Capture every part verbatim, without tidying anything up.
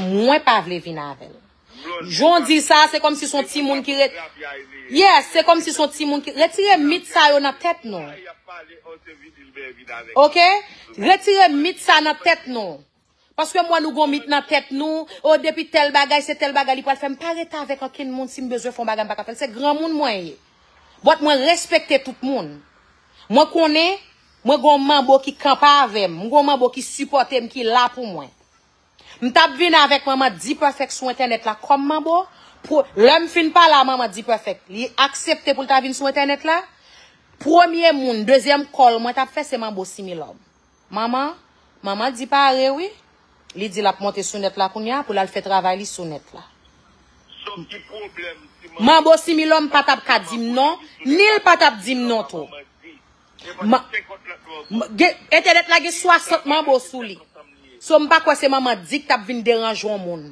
Mwen pa vle vin avè l. Jan w di sa, se kòmsi se yon timoun ki ret. Yes, se kòmsi se yon timoun ki. Retire mit sa yo nan tèt nou. Ok? Retire mit sa nan tèt nou. Paske m wè nou gon mit nan tèt nou, o depi tèl bagay, se tèl bagay li pral fè. M pa rete avèk ankenn moun, si m bezwen fè yon bagay, m pa ka fè l. Se granmoun mwen ye. But mwen respekte tout moun. Mwen konnen, mwen gon manbo ki kanpe avè m, m gon manbo ki sipòte m, ki la pou mwen. M t ap vin avèk manman D-Perfect sou entènèt la kòm manbo. Pou, lè m fin pale a manman D-Perfect, li aksepte pou l ta vin sou entènèt la. Premye moun, dezyèm call mwen t ap fè se manbo Similòm. Manman, manman di pare wi. Li di l ap monte sou nèt la kounye a pou l al fè travay li sou nèt la. Manbo Similòm pa t ap ka di m non, ni l pa t ap di m non tou. Ma, ma, gen, entènèt la gen swasant manbo sou li. So m pa kwè se manman D ki t ap vin deranje yon moun.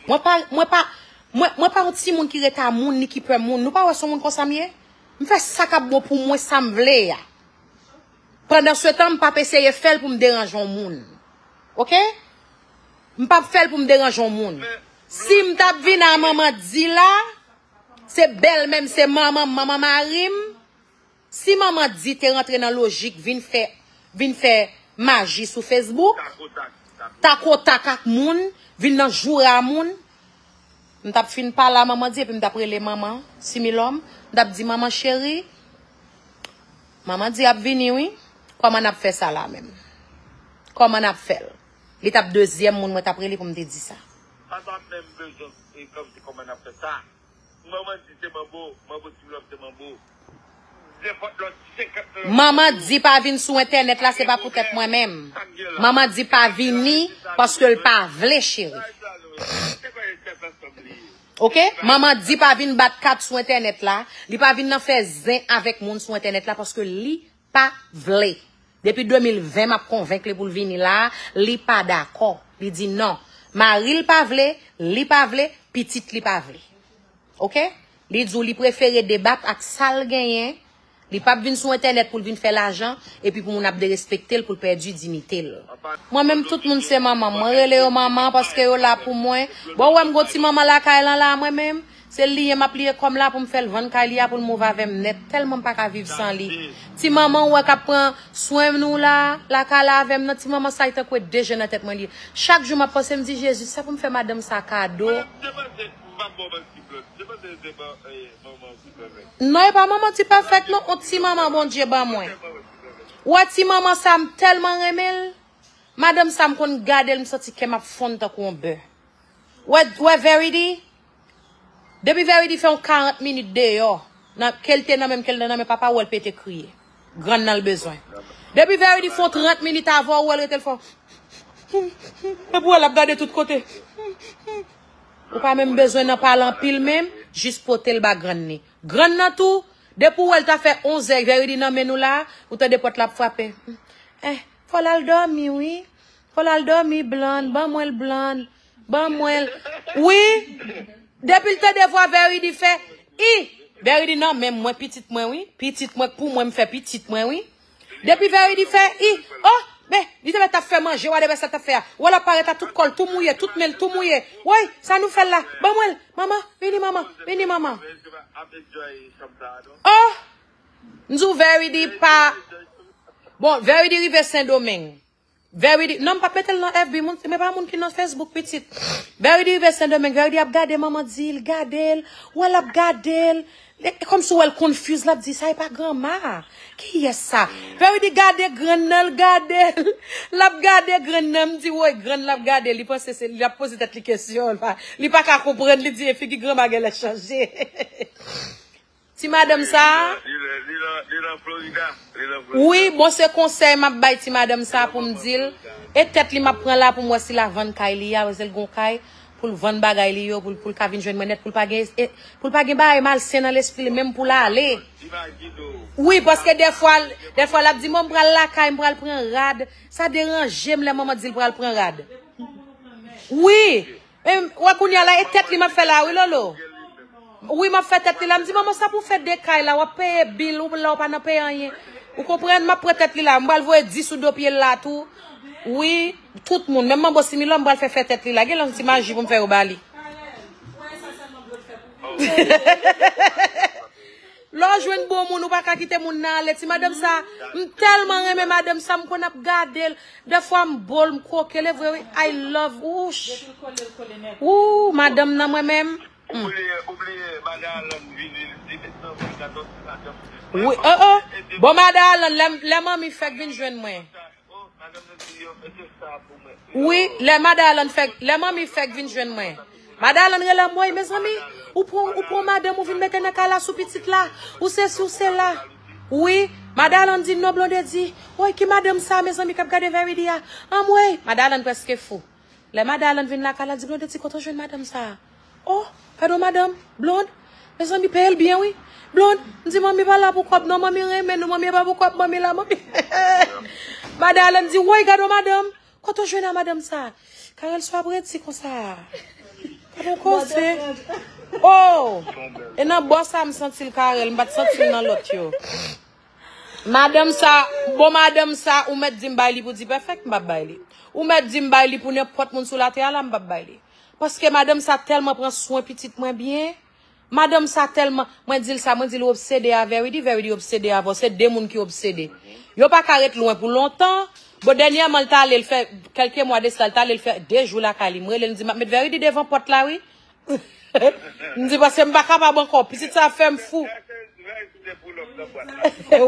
Mwen pa, mwen pa, mwen, mwen pa yon timoun ki ret a moun ni ki pè moun. Nou pa wè se yon moun konsa m ye? M fè sa k ap bon pou mwen, sa m vle a. Pandan se tan, m p ap eseye fè l pou m deranje yon moun. Ok? M p ap fè l pou m deranje yon moun. Si m t ap vin a manman D la, se bèlmè m, se manman m, manman mari m. Si manman D te rantre nan lojik, vin fè, vin fè maji sou Facebook, tak o tak ak moun, vin nan joure a moun, m t ap fin pale a manman D epi m t ap rele manman Similòm, m t ap di, manman cheri, manman D ap vini wi. Kòman n ap fè sa la menm? Kòman n ap fè l? Li t ap dezyèm moun mwen t ap rele pou m te di sa. Manman D se manbo, manbo Similòm se manbo. Nenpòt lòt senkant lòt. Manman D pa vin sou entènèt la, se pa poutèt mwen menm. Manman D pa vini paske l pa vle, cheri. Ok? Manman D pa vin bat kat sou entènèt la. Li pa vin nan fè zen avèk moun sou entènèt la paske li pa vle. Depi de mil ven, m ap konvenk li pou l vini la, li pa dakò. Li di non. Mari l pa vle, li pa vle, pitit li pa vle. Ok? Li di w li prefere debat ak sa l genyen. Li p ap vin sou entènèt pou l vin fè lajan, epi pou moun ap derespekte l, pou l pèdi diyite l. Mwen menm, tout moun se manman m. Mwen rele yo manman paske yo la pou mwen. Bon, ou wè m gon ti manman lakay lan la, mwen menm. Se liye m ap liye kò m la pou m fè l vann kay li a pou l move avè m nèt. Tèlman m pa ka viv san li. Ti manman ou wè k ap pran swen nou la, lakay la avè m nan, ti manman sa e tankou e de je nan tèt mwen li ye. Chak jou m ap panse, m di, Jezi, sa pou m fè madanm sa kado? Non, e pa manman ti pèfèk non, on ti manman Bondye ban mwen. Ou wè ti manman sa m tèlman renmen l. Madanm sa m konn gade l, m santi kè m ap fonn tankou yon bè. Ou wè, ou wè Verity? Depi Verity fè yon karant minit deyò, nan, ke l te nan men m, ke l te nan men papa, ou wè l pete kriye. Grann nan l bezwen. Depi Verity fè yon trant minit avè w, ou wè l rete l fè. Epi w wè l ap gade tout kote. Ou pa menm bezwen nan pale anpil menm, jis pote l ba grann li. Grann nan tou, depi w wè l ta fè onzè, Verity nan men nou la, ou tande pòt la ap frape. Eh, fò l al dòmi wi. Fò l al dòmi, Blann, ban mwen l, Blann. Ban mwen l. Wi. Depi l tande vwa Verity fè, i. Verity nan men mwen, pitit mwen wi. Pitit mwen, pou mwen m fè pitit mwen wi. Depi Verity fè, i. Oh, men, li te mèt ap fè manje, whatever sa t ap fè a. Wè l ap parèt la, tout kò l tou mouye, tout men l tou mouye. Woy, sa nou fè l la? Ban mwen l. Manman, vini manman, vini manman. Oh! M di w Verity pa. Bon, Verity rive Sendomeng. Verity, non, m p ap mete l nan F B, moun, men pa moun ki nan Facebook, pitit. Verity rive Sendomeng, Verity ap gade manman di l, gade l, wè l ap gade l. E, e kòmsi w wè l confuse, l ap di, sa e pa granma. Kiyès sa? Verity gade grann nan, l gade l. L ap gade grann nan, m di, woy, grann l ap gade, li panse se, l ap poze tèt li kesyon, li pa, li pa ka konprann, li di, e figi granma genlè chanje. Ti madanm sa a. Li nan, li nan, li nan Florida. Li nan Florida. Wi, bon, se konsèy m ap bay ti madanm sa a pou m di l. E tèt li m ap pran la pou m wè si l a vann kay li a, paske l gon kay, pou l vann bagay li yo, pou l, pou l ka vin jwenn mwen nèt, pou l pa gen, e, pou l pa gen bagay malsen nan lespri li, menm pou l ale. Wi, paske dèfwa, dèfwa l ap di, mwen m pral lakay, m pral pran rad. Sa deranje m lè manman di l pral pran rad. Wi. Men, wè kounye a la, e tèt li m ap fè la, wi, Lolo. Wi, m ap fè tèt li la. M di, manman, sa pou fè de kay la, w ap peye bil, ou la, ou pa nan peye anyen. Ou konprann? M ap pran tèt li la. M pral voye dis sou do pye l la tou. Wi, tout moun. Menm manbo Similò, m pral fè fè tèt li la. Gen lè yon ti maji pou m fè yo ba li. Lè w jwenn bon moun, ou pa ka kite moun nan ale. Ti madanm sa, m tèlman renmen madanm sa, m konn ap gade l. Dèfwa m bo l, m kwoke l, e vre wi. I love, wouch. Wou, madanm nan mwen menm. Hmm. Ou bliye, ou bliye, madan Alan vini, li di, "Mezanmi, gade yon ti madanm." Wi, oh, oh. Bon, madan Alan, lè, lè manmi fèk vin jwenn mwen. Oh, madanm nan di, "Yo, mete sa pou mwen." Wi, lè madan Alan fèk, lè manmi fèk vin jwenn mwen. Madan Alan rele m, "Woy, mezanmi, ou pran, ou pran madanm ou vin mete nan kay la sou pitit la. Ou se si, ou se la." Wi, madan Alan di, "Non, Blondedy. Woy, ki madanm sa, mezanmi, k ap gade Verity a? Anmwey." Madan Alan prèske fou. Lè madan Alan vin lakay la, di, "Blondedy, kote w jwenn madanm sa a?" "Oh, gade yon madanm, Blond. Mezanmi, peye l byen, wi. Blond," m di, "Manmi pa la pou kòb, non, manmi renmen nou, manmi pa pou kòb, manmi la, manmi." Madan Alan di, "Woy, gade yon madanm. Kote w jwenn a madanm sa a?" Karèl sou ap redi konsa. Gade yon koze. Oh! E nan bò sa m santi l Karèl, m pa t santi l nan lòt yo. Madanm sa, bon madanm sa, ou mèt di m bay li pou di pèfèk, m p ap bay li. Ou mèt di m bay li pou nenpòt moun sou latè a la, m p ap bay li. Paske madanm sa tèlman pran swen pitit mwen byen. Madanm sa tèlman, mwen di l sa, mwen di l ou obsede a Verity, Verity obsede avè w. Se de moun ki obsede. Yo pa ka ret lwen pou lontan. Bon, dènyèman, l t ale, l fè kèlke mwa de sa, l t ale, l fè de jou lakay li. M rele l, m di, "M ap met Verity devan pòt la, wi." M di, "Paske m pa kapab ankò. Pitit sa ap fè m fou."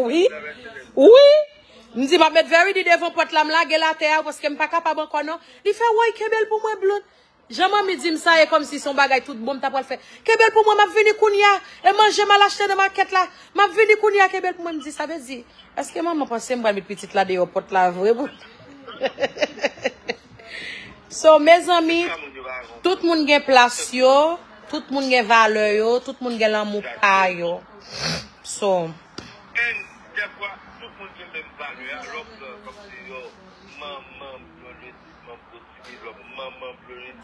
Wi. Wi. M di, "M ap met Verity devan pòt la, m lage l atè a, paske m pa kapab ankò, non." Li fè, "Woy, kenbe l pou mwen, Blond." Jan manmi di m sa, e kòmsi se yon bagay tout bon m ta pral fè. "Kenbe l pou mwen, m ap vini kounye a. E manje m al achte nan makèt la. M ap vini kounye a, kenbe l pou mwen." M di, "Sa vle di, èske manman panse m pral met pitit la deyò pòt la vre?" So, mezanmi, tout moun gen plas yo, tout moun gen valè yo, tout moun gen lanmou pa yo. So, And dèfwa, tout moun gen menm valè a, lòm nan, kòmsi yo, manman, yo le di, manman, Blondedy, manman Blondedy,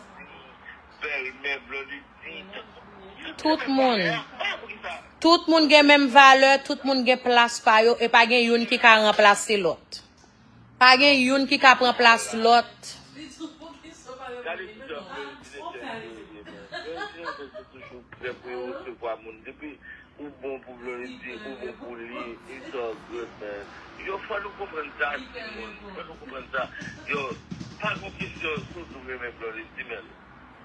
bèlmè Blondedy, tout moun. Tout moun gen menm valè, tout moun gen plas pa yo, e pa gen youn ki ka ranplase lòt. Pa gen youn ki ka pran plas lòt. Gade kijan Blondedy te chèche yo ye, man. Blondedy te toujou prè pou yo resevwa moun. Depi ou bon pou Blondedy, ou bon pou li, it's all good, man. Yo, fò nou konprann sa, timoun. Fò nou konprann sa. Yo, pa gon kesyon si w renmen Blondedy, men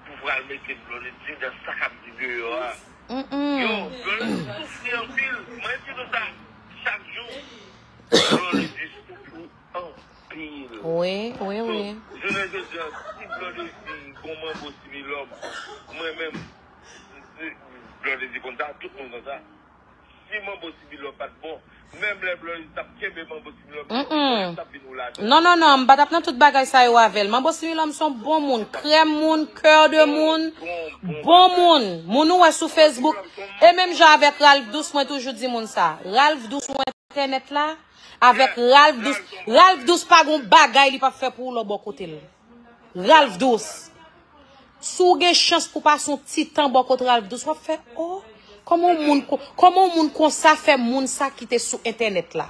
pou pral mete Blondedy nan sa k ap di deyò a. Yo, Blondedy soufri anpil. Mwen di nou sa chak jou. Blondedy soufri anpil. Wi, wi, wi. So, jounen jodi a, si Blondedy gon manbo Similòm, mwen menm, Blondedy konn sa, tout moun konn sa. Si manbo Similòm pa t bon, menm lè Blondedy t ap kenbe manbo Similòm, Similòm t ap vin ou ladan. Non, non, non, m pa t ap nan tout bagay sa yo avè l. Manbo Similòm se yon bon moun, krèm moun, kè de moun, bon moun. Moun ou wè sou Facebook. E menm jan avèk Ralph Douce, mwen toujou di moun sa. Ralph Douce sou entènèt la, avèk Ralph Douce. Ralph Douce pa gon bagay li p ap fè pou ou lò bò kote l. Ralph Douce. Si w gen chans pou pase yon ti tan bò kot Ralph Douce, w ap fè, oh, kòman yon moun, ko- kòman yon moun konsa fè moun sa kite sou entènèt la?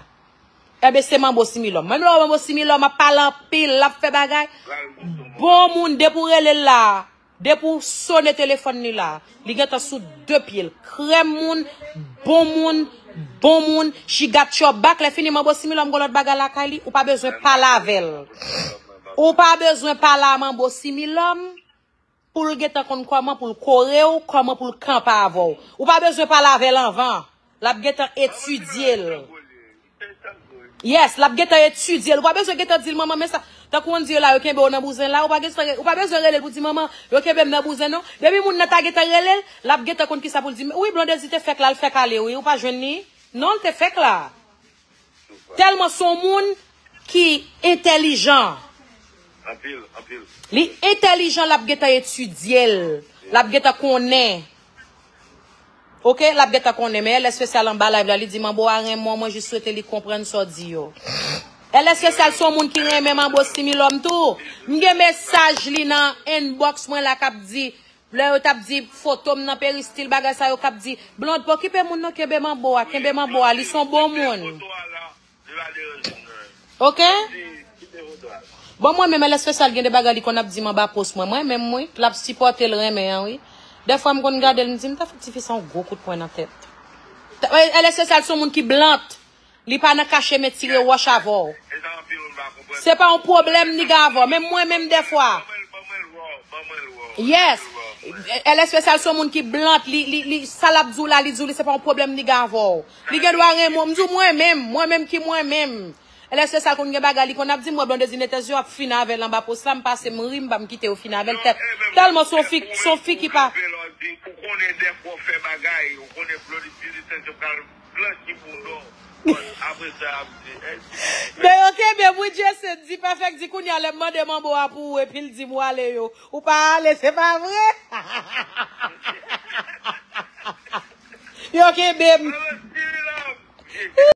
Enben, se manbo Similòm. Menm lè w manbo Similòm ap pale anpil, l ap fè bagay. Bon moun, depi w rele l la, depi w sone telefòn li la, li gentan sou de pye l. Krèm moun, bon moun, bon moun, she got your back. Lè fini, manbo Similòm gon lòt bagay lakay li, ou pa bezwen pale avè l. Ou pa bezwen pale a manbo Similòm pou l gentan konn kòman pou l kore w, kòman pou l kanpe avè w. Ou pa bezwen pale avè l anvan. L ap gentan etidye l. Yes, l ap gentan etidye l. Ou pa bezwen gentan di l, "Manman, men sa." Tankou on dirait la, yo kenbe w nan bouzen la, ou pa gen, ou pa bezwen rele l pou di, "Manman, yo kenbe m nan bouzen," non. Depi moun nan ta gentan rele l, l ap gentan konn kisa pou l di. Wi, Blondedy te fèk la, l fèk ale, wi. Ou pa jwenn li? Non, l te fèk la. Tèlman se yon moun ki entèlijan. Anpil, anpil. Li entèlijan, l ap gentan etidye l. L ap gentan konnen. Oke, l ap gentan konnen. Men L Espesyal anba live la, li di, "Manbo a renmen w, mwen jis swete li konprann sa w di yo." L Espesyal se yon moun ki renmen Manbo Similòm tou. M gen mesaj li nan inbox mwen la k ap di, lè yo t ap di foto m nan peristil, bagay sa yo k ap di, "Blond, pa okipe moun non, kenbe manbo a, kenbe manbo a, li se yon bon moun." Ok? Bon, mwen menm, L Espesyal gen de bagay li konn ap di m anba post mwen. Mwen menm, wi, l ap sipòte l renmen an, wi. Dèfwa m konn gade l, m di, m ta fè tifi sa yon gwo kout pwen nan tèt. L Espesyal se yon moun ki blant. Li pa nan kache men tire wòch avè w. Se pa yon pwoblèm ni gen avè w. Menm mwen menm dèfwa. Yes. L Espesyal se yon moun ki blant. Li, li, li, sa l ap di w la, li di w li, se pa yon pwoblèm ni gen avè w. Li gen dwa renmen w. M di w mwen menm, mwen menm ki mwen menm. L Espesyal konn gen bagay, li konn ap di m, mwen Blondedy Netezio ap fin avè l anba post la, m pase m ri, m pa m kite yo fin avè l tèt. Tèlman se yon fi, se yon fi ki pa. Blanchi pou w non. Apre sa, ap di, "Èske" Men yo kenbe m wi, Jason di Perfect di kounye a lè m mande manbo a pou ou epi l di m w ale yo. Ou pa ale, se pa vre? Yo kenbe m.